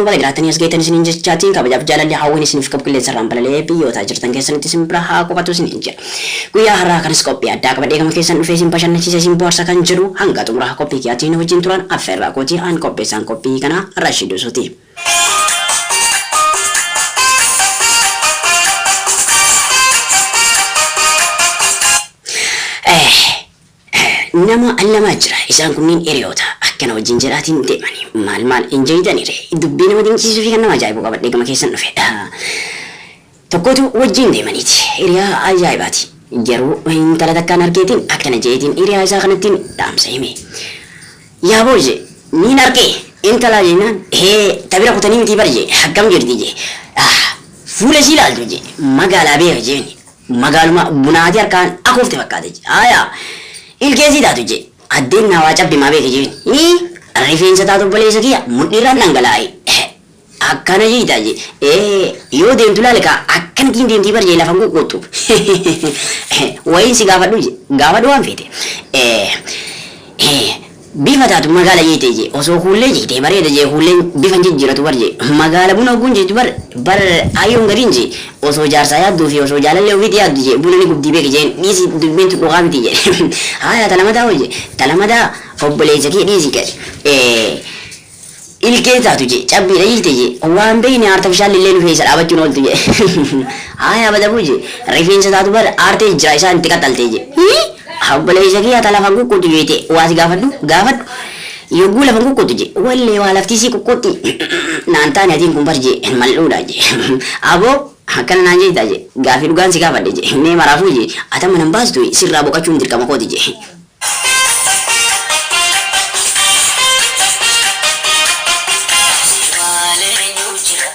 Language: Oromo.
Baga jiraattanii as geettan isiniin jechaatiin kabajaaf jaalalli hawwiin isiniif qabu qilleensarraan balali'ee biyyootaa jirtan keessanitti isin bira haa qubatu isiniin jedha. Guyyaa har'aa kanas qophii addaa qabadhee gama keessan dhufee isin bashannansiisa isin bohaarsa kan jedhu hanga xumura qophii kiyaatiin wajjin turan affeerraa kooti an qopheessaan qophii kanaa Rashid Usuuti. Nama lamaa jira. Isaan kunniin hiriyoota. Akkana wajjin jedhaatiin deemani. Maal maal hin jeeytanire. Dubbii nama dinqisiisuu fi kan nama ajaa'ibu qabadhee gama keessan dhufe. Tokkotu wajjin deemaniiti. Hiriyaa ajaa'ibaati. Garuu intala takkaan argeetiin akkana jeetiin hiriyaa isaa kanattiin dhaamsa hime. Yaa boo je niin arkee intalaa jennaan hee ta bira kutanii mitii bar je akkam jirti je fuula isii ilaaltu je magaalaa beeka jeeni Magaaluma bunaati harkaan akoofte fakkaate je. Haaya ilkee sii taatu je. Addeen naa waa cabde maa beeke jeen. Hii rifeensa taatu obboleessa kiyya mudhiirraan dhangalaa'e. Akkana jeeyta je. Ee yoo deemtu laali kaa akkanatiin deemtii bar je lafan kukkuttu. Wayiin si gaafadhu je. Gaafadhu waan feete. Ee Bifa taatu magaala jeete je osoo kuullee jeete bareeda je kuulleen bifa hin jijjiiratu bar je magaala buna ogguun jeetu bar bar ayyoon gariin je osoo jaarsaa yaadduu fi osoo jaalallee ofiiti yaaddu je buna ni gubdii beeki jeen dhiisi dubbiin tun dhugaa miti je haaya ta lamadaa hoo je ta lamadaa obboleessa kee dhiisi ka ilkee taatu je cabbiidha hiikte je waan beeyne artificial illee nu keessa dhaabachuun ooltu je haaya badabuu je rifeensa taatu bar aartee jira isaan itti qaxxalte je hii obboleessa kiyya ta lafan kukkutu jeete waa si gaafadhu gaafadhu yogguu lafan kukkutu je wallee waa laftii si kukkutti naan taane atiin kun bar je mal'uudha je aboo akkana naan jeeta je gaafii dhugaan si gaafadhe je mee maraafuu je atama nan baastu sirraa boqachuun dirqama kooti je. Malee eenyu jira?